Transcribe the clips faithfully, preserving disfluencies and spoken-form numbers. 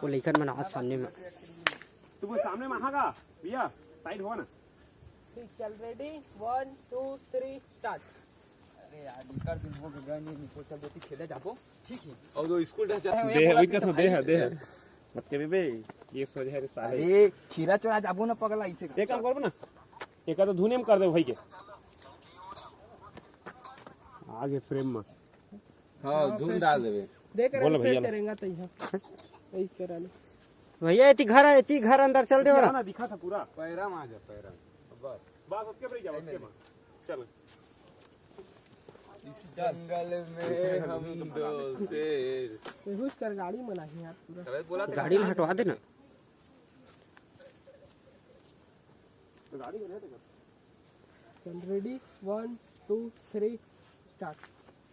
वो लइकन मन आवत सामने में। तू वो सामने में आहा का? भैया, साइड हो ना। ठीक, चल, ready, one, two, three, start। अरे यार, निकर दिन हो गया, नहीं, निको, चल, बेटी, खेले जाबो। ठीक है। और वो स्कूल जा, जा। दे, वही कथो, दे, दे। मत के बे, ये सोच है रे साले। अरे, खीरा चोरा जाबो ना पगला, इसे एक काम करबो ना, एक आध धुन हम कर दे भाई के। आगे फ्रेम में। हाँ, धुन डाल देबे। देख रहे बोल हैं, भैया फिर ना। करेंगा तो यहाँ। यही करा ले। भैया, एती घर, एती घर अंदर चल दे ना। ना, दिखा था पूरा। पैरा में आ जा, पैरा में। बस। बस, उसके ऊपर ही जाओ, उसके ऊपर। चल। इस जंगल में हम दो शेर। बेहोश कर गाड़ी में नहीं यार पूरा। अबे बोला था गाड़ी में हटवा दे ना। तो गाड़ी में रहते कर। चल, ready, one, two, three, start।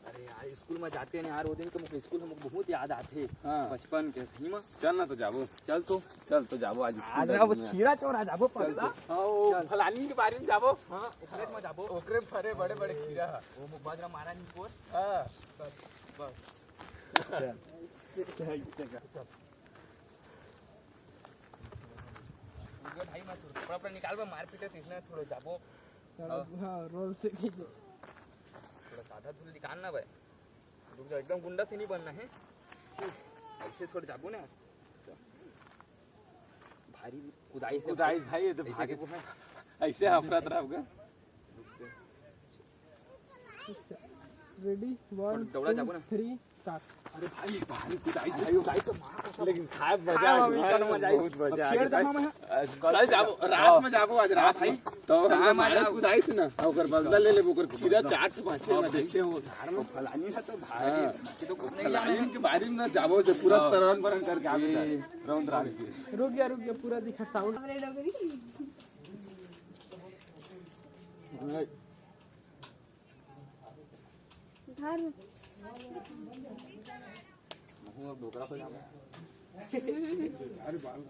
अरे यार, स्कूल में जाते हैं यार, वो दिन के मुझे स्कूल में बहुत याद आते। हाँ। बचपन के, सही में। चल ना तो जाबो। चल तो। चल तो जाबो आज स्कूल आज ना वो जाबो। खीरा चोरा जाबो चल पगला। तो। हाँ, वो चल। फलानी के बारे में जाबो। हाँ, ओकरे में जाबो। ओकरे में फरे बड़े बड़े खीरा है। वो बाजरा मारा नहीं कोर। हाँ। बस, बस। चल। चल। रुक भाई, मैं थोड़ा कपड़ा उपड़ा निकाल, मैं मारपीट है, तो इसने थोड़ा जाबो। हाँ, हाँ। हाँ, रोल से खींचो। थोड़ा सादा धूल निकालना भाई। रुक जा, एकदम गुंडा से नहीं बनना है। ऐसे थोड़ा जाबो ना। भारी कुदाई है कुदाई भाई। भाई, ये तो ऐसे भारी के वो है। ऐसे हफरत रहा होगा। Ready, one, दौड़ा two, जाबो ना। Three, start। अरे भाई, भारी कुदाई भाई, कुदाई तो मार कसम। लेकिन खाए मजा आ गया, मजा आ गया। बहुत मजा आ गया। चल जाबो, रात में जाबो, आज रात में। तो हाँ, हमारे कुदाई से ना, ओकर बदला ले लेबो, ओकर खीरा चाट से बाँचे ना, देखते हो। घर में फलानी है तो भाई, हाँ। तो कुछ नहीं जाने। फलानी के बारे में ना जाबो, से पूरा तरन बरन करके आवे। ए। राउंड राउंड के। रुक गया, रुक गया, पूरा दिखा साउंड। धर। अरे बाल।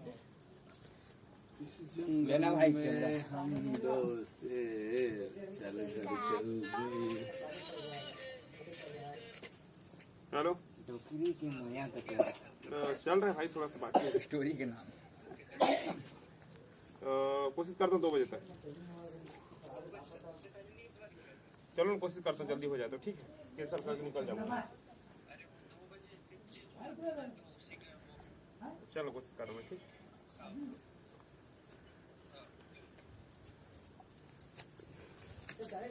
इस जंगल में हम दो शेर। चल, चल, चल। हेलो। डोकरी के मया का क्या? अ, चल रहा है भाई, थोड़ा सा बाकी है। स्टोरी के नाम। अ, कोशिश करता हूँ दो बजे तक। चलो ना, कोशिश करता हूँ जल्दी हो जाए तो, ठीक है? कैंसिल करके निकल जाऊँगा। चलो, कोशिश कर रहा हूँ मैं, ठीक?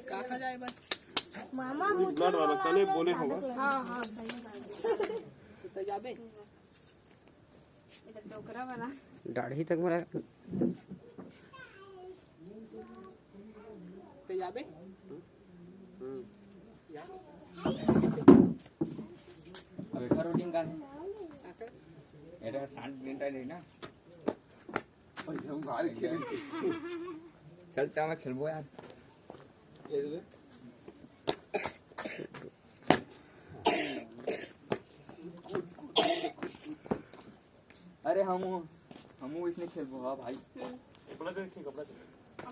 कहाँ जाए बस? मामा, ब्लड वाला, कल बोले होगा। हाँ, हाँ, सही बात। तो जाबे। इधर डोकरा वाला। दाढ़ी तक मेरा। ते जाबे? हम्म। या। अबे का रूटीन का है? एटा सांड दिन टाइम है ना। और हम बाहर खेल। चल, चामा खेलबो यार। ये दे। अरे हम, हम इसने खेलबो, हाँ भाई। कपड़ा दे, कपड़ा दे।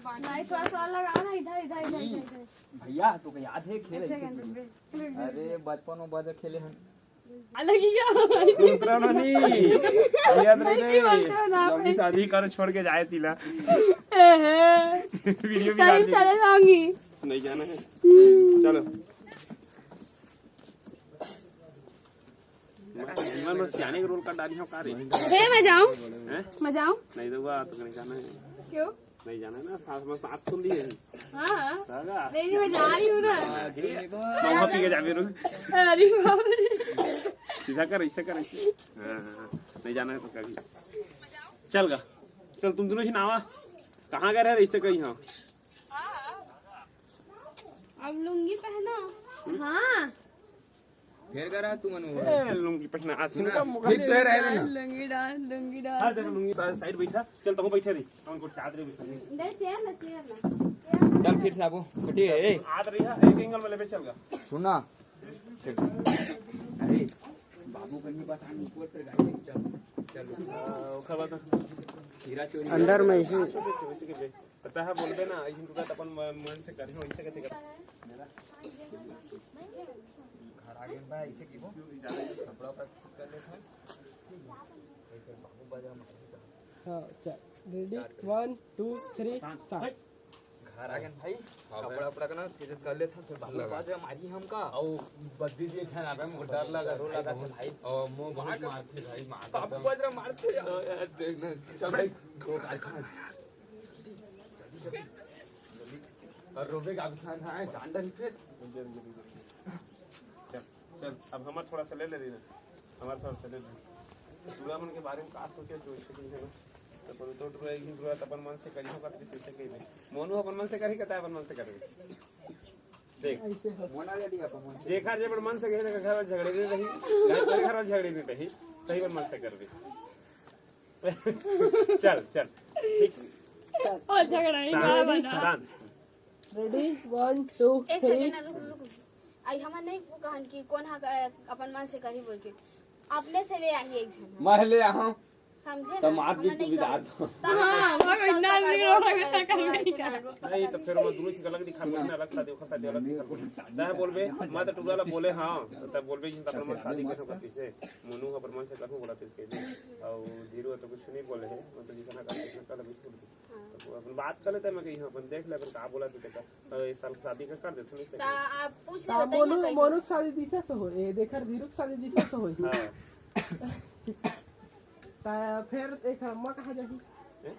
भाई, थोड़ा सा लगा ना, इधर, इधर, इधर, इधर, इधर। भैया, तो याद है खेल एक ऐसे सेकंड, खेलते? रुक, रुक, रुक। अरे, बचपन में बहुत खेले हम। अलग ही क्या? दूसरा ना नहीं। याद नहीं, नहीं, नहीं। बोलते हो ना, लंबी भाई। शादी कर, छोड़ के जाए तीला। ए, है। वीडियो भी टाइम डाल दी। चले जाऊंगी। नहीं जाना है। हम्म। चलो। मैं, मैं बस जाने के रोल कर डाली हूँ, का रे? बे, मैं जाऊँ? हैं? मैं जाऊँ? नहीं तो, तो नहीं जाना है। क्यों? नहीं जाना है ना, सास में सास सुन ली है। हाँ। दादा। नहीं, नहीं, मैं जा रही हूँ ना। हाँ, ठीक है। मम्मा पी के जाबे रुक। अरे बाप रे। सीधा कर, ऐसे कर, ऐसे। हाँ, हाँ, हाँ। नहीं जाना है तो कभी। चल गा। चल, तुम दोनों ही नावा। कहाँ गए रहे, ऐसे कहीं, हाँ। अब लुंगी पहना। हाँ। फेर करा तू मनु। ए, लुंगी पहना, आज सुना, इनका मुखा फिर तो है रहे ना। लुंगी डाल, लुंगी डाल। हर जगह लुंगी डाल, साइड बैठा। चल, तहूँ बैठे रही। हम कुछ चादर बैठा नहीं। दे, चेयर ना, चेयर ना। चल, फिर से आबो। कुटी है, ए। आद रही है, एक एंगल में लेबे चल गा। सुना। अरे, बाबू कहीं पता नहीं, ऊपर पर गाड़ी चल। चल। आ, ओकर बाद खीरा चोरी। अंदर में इसी। पता है, बोलबे ना, ऐसे तो अपन म-, मन से करियो, ऐसे कैसे कर? घर आ गए बा, ऐसे की वो कपड़ा पर कर लेता है। हाँ, चल, ready, one, two, three, start. घर आ गए भाई। हाँ, कपड़ा उपड़ा का ना सीधे कर लेता, फिर बाबू लगा। बाजा मारी हमका। अउ बद्दी जी झन आवे, मोर डर लगा, रो लगा था भाई। अउ मो बहुत मारथे भाई, मारथे बाबू सब। बाजा मारथे यार। यार, देख ना। चल भाई, दो कारखाना। अउ रोबे का भी खान है, जान डाली फिर। चल, चल, अब हमार थोड़ा सा ले ले रही ना, हमार थोड़ा सा ले ले। टूरा मन के बारे में का सोचे, सोचे कि है ना, तो अपन तो टूरा एक दिन टूरा तो अपन मन से करियो, करके सोचे कि नहीं। मोनू अपन मन से करी, कहता है अपन मन से करी। देख, मोना ले लिया अपन मन से। जेकर जे अपन मन से कही ना, घर में झगड़े नहीं रही, घर में, घर में झगड़े नहीं रही, सही अपन मन से कर दे। चल, चल, ठीक। ओ, झगड़ा ही शांत, बड़ा बना। शांत। रेडी, वन, टू, एक थ्री। सेकंड, रुक, रुक। आई हमन नहीं कहन कि कोन हा, अ, अपन मन से करही बोल के। अपने से ले आही एक झन। मैं ले आहा। समझे तो ना? मार दी हमन तू नहीं भी कहन। दांत। तो हाँ, हाँ, वो सब इतना सब भी करबो, रो रहा है, सब करबो। नहीं, तो फिर वो दोनों की अलग दिखा, बोलना अलग शादी, ओकर शादी अलग दिखा, बोलना। तय बोलबे, मैं तो टुरा ला बोले, हाँ, तो तय बोलबे, जिन अपन मन शादी के सब से, मोनू अपन मन से करहूँ बोला, तो इसके लिए। और धीरू तो कुछ नहीं बोले है, मतलब, जितना कर, जितना कर, अभी छोड़ दे। हाँ। तो अपन बात कर लेते हैं, मैं कहीं अपन देख ले, अपन का बोला तू, तो, तो इस साल शादी का कर देते, नहीं तो सही। आप पूछ ले, तो बताइए मोनू, कहीं। मोनू के शादी दिशा से हो, ए, देख, धीरू के शादी दिशा से हो। हाँ। तो फिर एक अम्मा कहाँ जाही? हैं?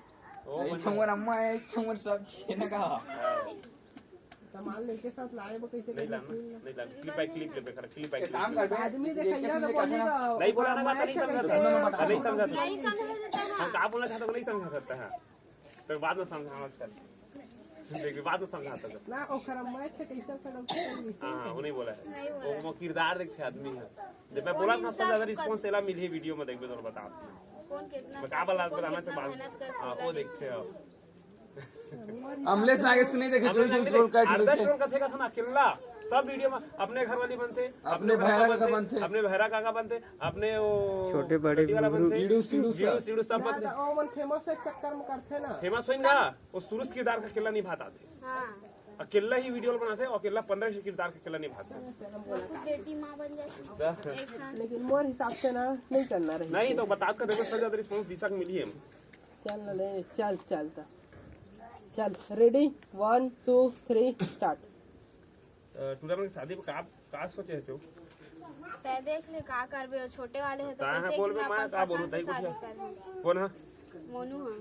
ओ, नहीं, बन छमर अम्मा है, छमर सब चीज है ना कहा। हाँ। तो मान लेके साथ लाए, वो कैसे नहीं लाना, नहीं लाना। क्लिप बाय क्लिप ले, बेकार, क्लिप बाय एक क्लिप। काम कर, आदमी किसी देखाइए एक तो किसी बोलेगा, का नहीं बोला ना, मैं नहीं समझा था। नहीं समझा था। नहीं समझा था। हम का बोलना चाहता, नहीं समझा सकता है। तो बाद में समझाना चल। देख, बाद में समझाता हूँ। ना, ओकरा मैं से कैसे कर हाँ, हाँ, वो नहीं बोला है। नहीं बोला वो, है। वो किरदार देखते आदमी है। जब मैं बोला था, सबसे ज्यादा रिस्पॉन्स एला मिली वीडियो में, देखबे तो बता। कौन कितना मैं का बोला, कितना बताना मेहनत करता है। हाँ, वो देखते हो। अमलेश नागेश को नहीं देखे, हमने चोरी चोरी नहीं रोल काट देखे। आदर्श रोल का थे का था ना, अकेला। सब वीडियो में अपने घर वाली बनते, अपने अपने भैरा काका बनते। बनते, अपने भैरा काका बनते, अपने वो छोटे बड़े छोटी वाला बुजुर्ग। बनते, वीडियो सीडू सब। वीडियो सीडू सब ना, बनते। तो वो मन फेमस एक चक्कर में करते ना। फेमस होइन का? वो सुरुज किरदार का अकेला निभाता थे। हाँ। अकेला ही वीडियो बनाते, और अकेला पंद्रह किरदार का अकेला निभाता। बेटी माँ बन जाती। दा। एक साथ। लेकिन मोर हिसाब से ना, नहीं करना रही। नहीं, तो बता कर देखो, सबसे ज्यादा रिस्पॉन्स दिशा को मिली है। चल ना ले, चल, चल, चल। चल, ready, one, two, three, start. अ, टूरा मन के शादी में का, का सोचे है तू? तय देख ले, का करबे, वो छोटे वाले है तो कहाँ कहते हैं कि बोलबे, मैं मैं अपन का बोलूं, पसंद से तई शादी कुछ करबे। कौन है? मोनू है।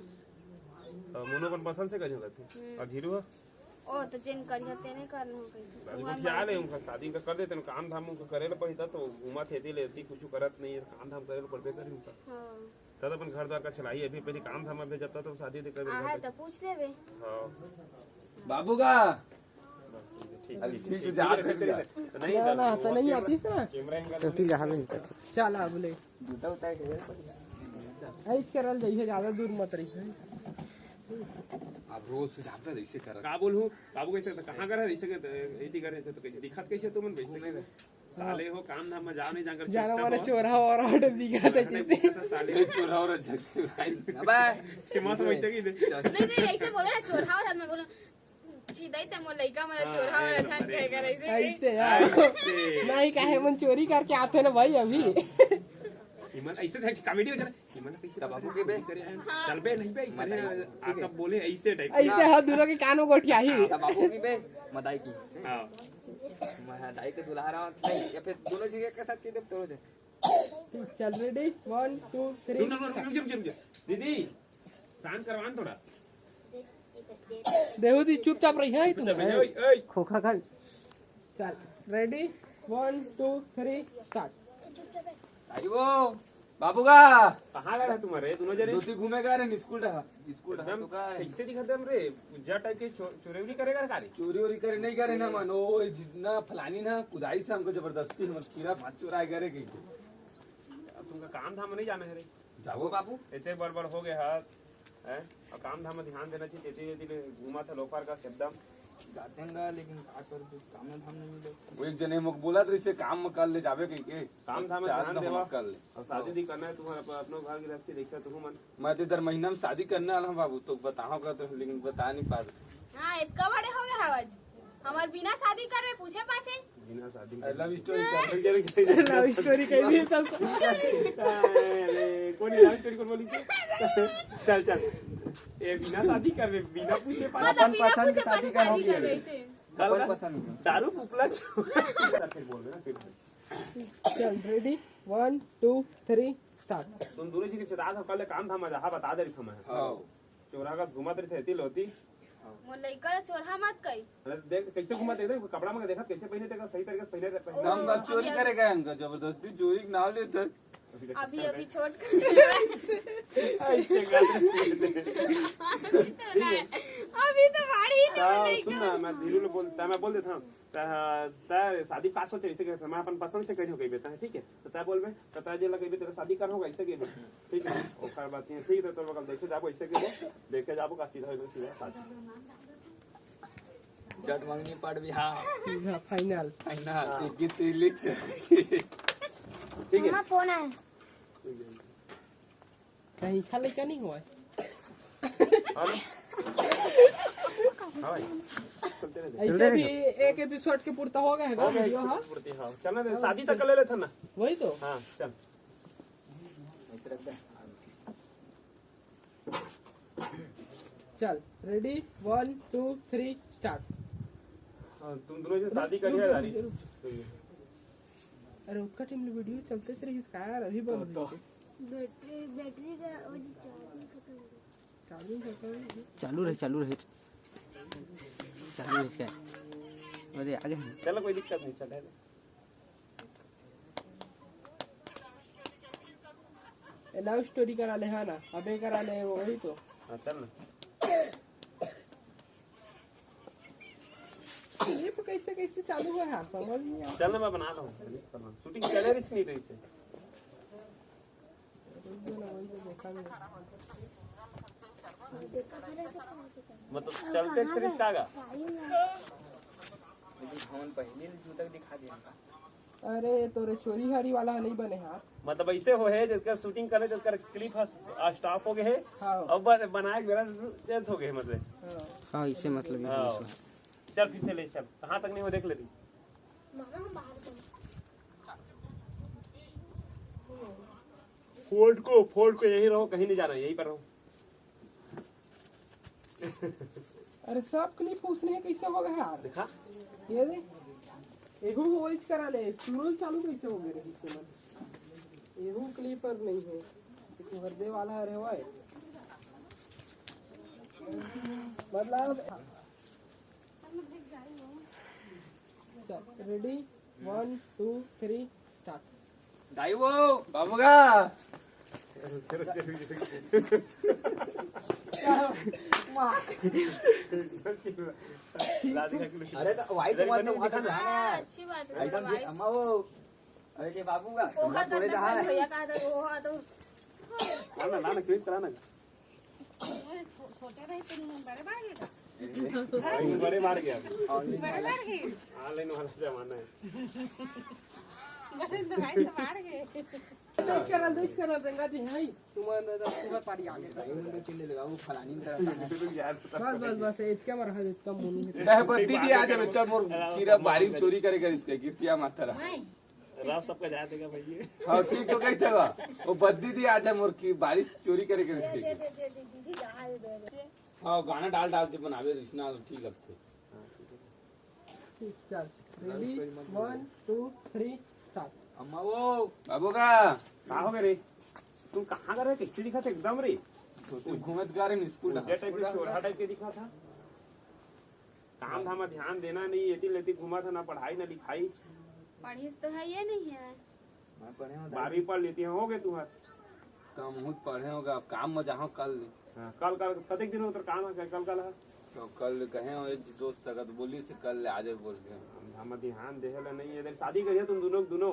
अ, मोनू अपन पसंद से करियो करती। हम्म। और धीरू है? ओ, तो जेन करिया तेने करना हो कहीं। शादी उमर को क्या मार ले, के। उनका शादी का कर देते ना, काम धाम उनका करे ला पड़ी था, तो घूमा खेती लेती, कुछ करत नहीं है, काम धाम करे ला पड़बे करी उनका। हाँ। तब अपन घर द्वार का चलाई, अभी पहले काम धाम में जब तक तो शादी उदी कर दे, हाँ, घर है तक। तो पूछ लेबे। हाँ। बाबू का? बस, ठीक, अरे, ठीक, ठीक, ठीक, जात ठीक, है ठीक, भैया। ठीक। तो नहीं, ना, ना, तो नहीं आती ना। कैमरा एंगल तो फिर यहाँ नहीं करते। चल, अब ले। जूता उतार के। ऐस करल जइसे ज्यादा दूर मत रही। आप रोज से जाते हैं, ऐसे करत। का बोलूं? बाबू कैसे तो कहाँ कर है? ऐसे के तो, ऐसी कर है, तो कैसे दिखत कैसे तुमन वैसे नहीं। साले हो, काम धाम में जाओ नहीं, जाकर जाना चुपचाप मारे हो। चोरा और ऑर्डर दिखा था चोरा जैसे। दिखा था साले। ये चोरा और झक भाई। अबे। कि मौसम वैसे की दे। नहीं, नहीं, ऐसे बोलो ना, चोरा और हाथ में बोलो। छी, दई ते मोर लइका मन हाँ, चोरा और एकदम, अचानक अरे, कहे कर ऐसे। ऐसे यार। ऐसे। नहीं, काहे मन चोरी करके आते ना भाई अभी। इमन ऐसे देख, कॉमेडी हो जाए। इमन कैसे तब आपको के बे? करे हैं? हाँ। चल बे, नहीं बे, ऐसे मजा नहीं, आएगा। आप ठीक है। तब बोले ऐसे टाइप। ऐसे हाँ, दोनों के कान में गोठियाही। तब आपको की बे? मदाई की। हाँ। मदाई के दुल्हा रहा, नहीं, या फिर दोनों जगह के साथ के, जब दोनों जगह। चल, रेडी, वन, टू, थ्री। रुक, रुक, रुक, रुक, रुक, रुक। दीदी, शांत करवान थोड़ा। देहू दी, चुपचाप रही है तुम। चुपचाप रही, ओए, ओए। खोखा खा। चल, ready, one, two, three, start. आई वो, बाबू का। कहाँ गए रहे तुम्हारे दोनों जने? दोस्ती घूमे गए रहे, स्कूल रहा। स्कूल रहा एकदम तो का है? कैसे दिखाते हम रे? उज्जर टाइप के चो-, चोरी वोरी करेगा का रे? चोरी वोरी करे नहीं करे ना मन, ओ जितना फलानी ना कुदाई से हमको जबरदस्ती हमर पूरा भात चोराए करे के। अब तुमका काम धाम नहीं जाना है रे। जाओ बाबू। इतने बड़ बड़ हो गए हाथ, हैं? और काम धाम में ध्यान देना चाहिए, तेती तेती ले घूमा था लोफर का एकदम। जाते हैं गा, लेकिन का कर, कुछ काम धाम नहीं मिले। वो एक जने मुख बोला तो इसे काम में कर ले जावे कहीं के। काम धाम में चार ध्यान धाम देवा। कर ले। और शादी दी करना है तुम्हारा, अपनो घर गृहस्थी देखा तुम मन। मैं तो इधर महीना में शादी करने वाला हूँ बाबू, तो बताओ का तो, लेकिन बता नहीं पा रहे। हाँ, इतना बड़े हो गए हवज। हमार बिना शादी करे पूछे पाछे। बिना शादी लव स्टोरी कर। लव स्टोरी कह दी सब। अरे, चल, चल। ए, बिना शादी करबे, बिना पूछे पास। मतलब, अपन बिना पसंद पूछे शादी पास कर शादी होगी। करबे, ऐसे। कल अपन का पसंद के। दारू उपलब्ध। फिर बोल देना, फिर। चल, ready, one, two, three, start। तुम दूर से रिश्तेदार हो, कल काम धाम आ जा, हाँ, बता दे रही मैं। हाँ। चोरा का घुमत रही थे, तिल होती। मोर लइका ला चोरहा मत कही। अरे देख, कैसे घुमत रही थे, कपड़ा में देखत, कैसे पहने थे, सही तरीके से पहने रहे, पहने ओ, हम अब चोरी अभी करे गए, हमका जबरदस्ती चोरी के नाम लेते। अभी, अभी छोट कर। ऐसे कर। अभी तो, अभी तो बाड़ी ही नहीं, हाँ, नहीं सुन ना, कर। मैं धीरू ले बोल, मैं बोल देता हूँ। त, त शादी का सोचे, ऐसे कहते, मैं अपन पसंद से कहीं हो गई बेटा, ठीक है? तो तय बोलबे, तो तय जे लगेबे, तेरा शादी कर होगा, ऐसे कहबे, ठीक है? ओकर बात नहीं है, ठीक है? तो तोर बगल देखे जाबो, ऐसे कहबो, देखे जाबो का सीधा होइबे, सीधा शादी। जट मंगनी पड़ भी, हाँ। सीधा final। Final, हाँ। एक गीत release। ठीक है? हाँ, फोन है। कहीं खा लइका नहीं हुआ है। हाँ ना? हाँ भाई, चलते रहते। ऐसे भी एक episode के पूर्ता हो गया है हो गया, video, हाँ? पूर्ति, हाँ। चलना दे, हाँ, शादी तक चल। ले लेते ना। वही तो। हाँ, चल। चल, ready, one, two, three, start। हाँ, तुम दोनों से शादी करिए, रुक, रुक, गाड़ी। रुक। अरे, उसका time में video चलते से रही, इसका यार, अभी बंद तो, हुई तो। बैटरी, बैटरी का वो जी charging खत्म हो गया। Charging खत्म हो गया। चालू रहे, चालू रहे। चालू रहे इसका। अरे, आगे। चलो, कोई दिक्कत नहीं, चले। ए, love story करा ले, हाँ ना? अबे करा ले, वही तो। हाँ, चल ना। Clip कैसे, कैसे चालू है यार, समझ नहीं आ रहा। चल ना, मैं बना रहा हूँ। Shooting चले रही इसमें, तो इसे। मतलब, चलते अच्छे रिस्क आगा। लेकिन हमन पहले जूता दिखा दे। अरे, तोरे चोरी हारी वाला नहीं बने हा। मतलब, ऐसे हो है, जिसका shooting करे, जिसका clip ह, आ, stop हो गए है। हाँ। अब बन-, बनाए के बेरा change हो गए, मतलब। हाँ। हाँ, इसे मतलब ये हाँ। है। चल, फिर से ले, चल। कहाँ तक नहीं हो, देख ले रही। फोल्ड को, फोल्ड को यहीं रहो, कहीं नहीं जाना, यहीं पर रहो। अरे, सब clip उसने कैसे हो गया यार? दिखा। ये दे। एहू वही करा ले, शुरू चालू कैसे हो गए रही से मन? एहू clip पर नहीं है। तू हर दे वाला है रे भाई। मतलब, चल, ready, one, two, three, start। दाई वो, बाबूगा। अरे तो voice मत, वहाँ तो ध्यान है। हाँ, अच्छी बात है, एकदम से, भाई। अम्मा वो, अरे के बाबूगा, वो वहाँ थोड़े कहाँ है? भैया कहा था, वो हाँ तो। ना, ना, ना, clip करा ना। छो-, छोटे रहे तो बड़े बाढ़ गए का? बड़े बाढ़ गया। बड़े बाढ़ गए। Online वाला जमाना है। बड़े तो भाई तो बाढ़ गए। देश करा, देश करा, गंगा जी है। तुम्हारे, तुम्हारे पारी आ गए। भाई, उनका सीन ले लेगा, वो फलानी में तरफ से। बस, बस, बस, इतका बार है, इतका मुनी है। चाहे बद्दी दी आ जाए, चल मोर कीरा बारी चोरी करे, करे इसके, कीर्तिया माता रहा। राव सबका जाए देगा भाई ये। हाँ, ठीक तो कहते बा। वो बद्दी दी आ जाए मोर की बारी चोरी करे के रिस्क है। हाँ, गाना डाल डाल के बनावे, रिश्ना ठीक लगते। ठीक, चल। Ready, one, two, three, start। अम्मा वो, बाबू का। का हो गए रे? तुम कहाँ कर रहे? कैसे दिखा था एकदम रे? तू घूमत गा रहे स्कूल। चोरहा टाइप के दिखा था। काम धाम ध्यान देना नहीं, एती लेती घूमा था, ना पढ़ाई ना लिखाई। पढ़िस तो है ये नहीं है। मैं पढ़े हूँ बारहवीं पढ़ लेती है, हो गए तुम्हार। कम हुत पढ़े होगा, अब काम में जाओ कल। हाँ, कल, कल, कतेक दिन होतर काम है, कल, कल है? तो कल कहे हो, एक दोस्त तक तो बोली से कल ले आ जाए बोल के। हम, हम ध्यान देहे ला नहीं है, इधर शादी करिए तुम दोनों, दोनों।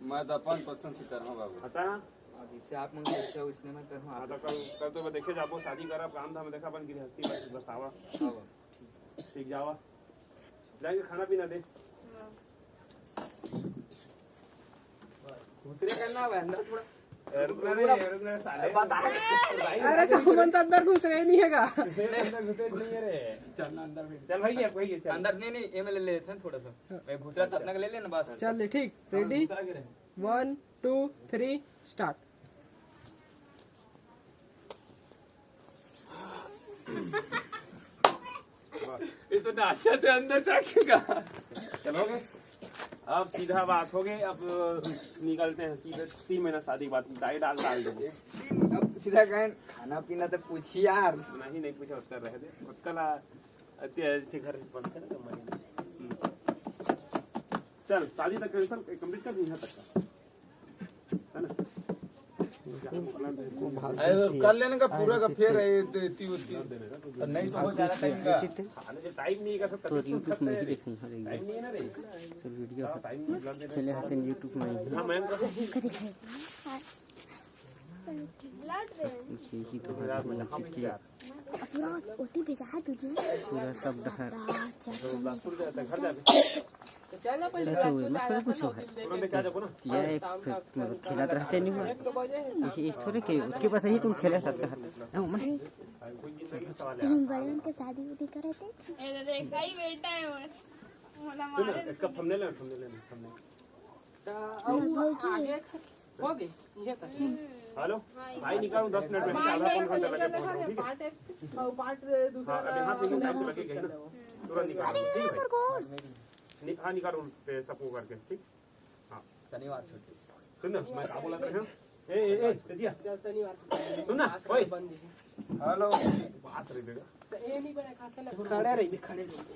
मैं तो अपन पसंद से कर रहा हूँ बाबू। पता है? और जिससे आप मन सोचा उसने मैं कर रहा हूँ, हाँ, आप तो कल, कल तो मैं देखे जाबो, शादी करब, काम धाम देखा, अपन गृहस्थी बस, बसावा। हाँ बाबू। ठीक जावा। जाके खाना पीना दे। हाँ। घुसरे करना है, अंदर थोड़ा। ए, रुक ना रे, रुक ना साले। बता। अरे, तो हमन तो अंदर घुसरे नहीं है का? अंदर घुसरे नहीं है रे। चल ना, अंदर भी। चल भाई, अब वही है, चल। अंदर नहीं, नहीं, ये मैं ले लेते हैं थोड़ा सा। हाँ। मैं घुसरा तो अपना का ले लेना बस। चल, ठीक, हाँ, ready? घुसरा के रहे। One, two, three, start। ये तो नाचा थे अंदर जाके का। चलोगे? अब सीधा बात हो गई, अब निकलते हैं सीधे। तीन महीना शादी के बाद डाई डाल डाल देंगे। अब सीधा कहें, खाना पीना तो पूछी यार। नहीं, नहीं पूछा, उत्तर रह दे। उत्तर ला, अति ऐसे घर बंद कर तो मैं। हम्म। चल, शादी तक कैंसिल, कंप्लीट कर दी यहाँ तक का। है ना? अरे, कर लेने का पूरा का, फिर ये ती-, ती-, ती-, तो नहीं तो हो जाना टाइम का। खाने के टाइम नहीं का, सब तो तकलीफ YouTube में ही करते हैं। देखूंगा, टाइम नहीं है ना रे। तो वीडियो हाँ, टाइम नहीं, ब्लॉग देने खेले का। हते YouTube में ही। हाँ, मैं कुछ यही तो है, यार, मैं कहाँ पे यार? पूरा ओती भेजा है तुझे। पूरा सब डहर। चाचा, चाचा, घर जा। तो चल ना, पहले देखो, रात को मतलब जाना कुछ था ना, है। उस दिन तुरंत क्या देखो ना। किया एक फिर मतलब खेलत रहते नहीं हुआ। एक तो बजे है। इस, इस थोड़े के, उसके पास ही तुम खेले सकते हैं। ना, मन। कोई चीज़ नहीं, सवाल है। बड़े उनके शादी उदी करे थे। ए, दे, दे, कई बेटा है वो। मोला सुन ना, मारे इसका thumbnail है, thumbnail है, thumbnail। तो अब भौजी। आगे हो गई, ये तक। हेलो, भाई निकालूं दस मिनट में, आधा पौन घंटा लगे पहुंचने में, ठीक है? पार्ट एक और पार्ट दूसरा हाँ, अभी हाथ में टाइम तो लगेगा ही ना, तुरंत निकालूं, ठीक है भाई? नि-, हाँ, निकालूं पे सबको करके, ठीक? हाँ। शनिवार छुट्टी। सुन ना, मैं क्या बोला था, हाँ? ए, ए, ए, तेजिया। चल, शनिवार छुट्टी। सुन ना, आज ओए। बंद है। हेलो। बात रही बेटा। तो ये नहीं बने, खा के लग। खड़े रहिए, खड़े रहिए।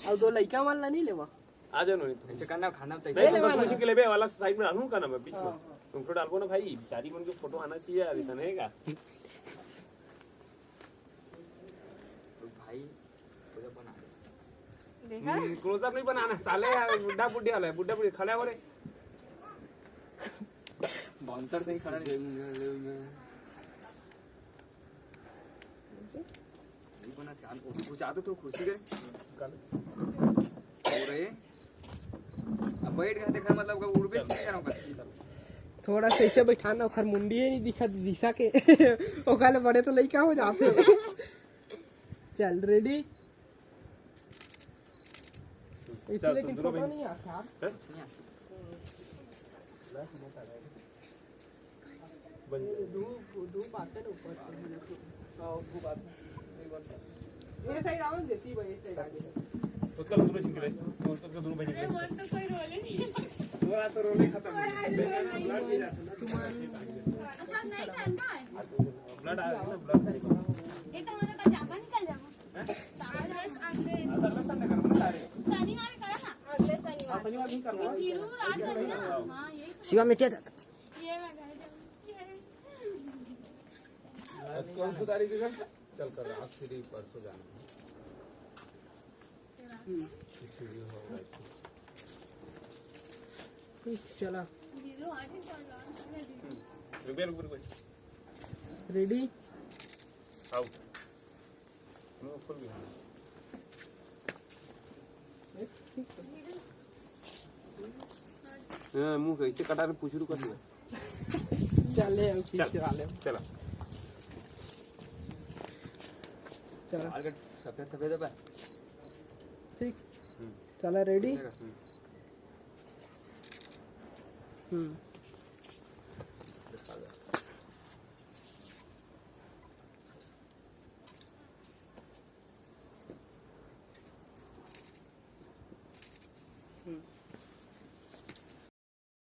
अब दो लइका मन ला नहीं लेवा। आ जाओ ना, नहीं तो। ऐसे करना, खाना तो नहीं, तुम तो वाला। तुलसी के लेबे वाला साइड में डालूं का ना मैं बीच में। हाँ, हाँ। तुम तो डालबो ना भाई, बिचारी मन के फोटो आना चाहिए यार, इतना है का? भाई, पूरा बना दे। देखा? हम्म, क्लोजअप नहीं बनाना, साले यार, बुड्ढा बुड्ढी वाला है, बुड्ढा बुड्ढी खड़ा हो रे। बाउंसर से ही खड़ा रहे। नहीं बना, ध्यान, वो, वो जादू तो कुर्सी के। और ये, अब बैठ गए, देखा, मतलब, उड़बे चल। चीज करो, बस। थोड़ा सा ऐसे बैठाना, ओखर मुंडी ही नहीं दिखा, दिशा के। ओकाले बड़े तो लइका हो जाते। चल, रेडी? इसमें चल, लेकिन तुम दोनों फोटो बहन। नहीं आता। हैं? बन जाएगा। दो, दो बातें ना ऊपर से, हाँ, दो बात नहीं बनता। ये साइड आओ ना, देती भाई, ये साइड आगे। उसका दोनों सिंगल है, उसका दोनों बहन अरे, निकले। वो तो कोई रोल ही नहीं है। वो तो रोल ही खत्म। और आज रोल नहीं है। ब्लड नहीं जाता ना। तुम्हारी ब्लड आ रहा है ना, ब्लड निकल। ये तो हमारे पास जामा निकल जाएगा। हैं? अगले, अगले अगले संडे करो ना सारे। शनिवार करा ना। अगले शनिवार। हाँ, शनिवार नहीं करना। ये धीरू रात है ना। हाँ, ये शिवा में क्या जाता? ये लगा है। आज कौन सी तारीख है? चल कर आज श्री परसों जाना है। हम्म। इसलिए हो रहा है। ठीक, चला। रुक, रुक, रुक। रेडी? आओ। मुंह खुल गया। हाँ, मुंह कैसे कटा रहे, पूछ रुका तू। चल ले, अब चल। खींच चला ले। चला। चला। आगे सफेद सफेद है बा। ठीक। हम्म। चला, रेडी? हम्म। हम्म।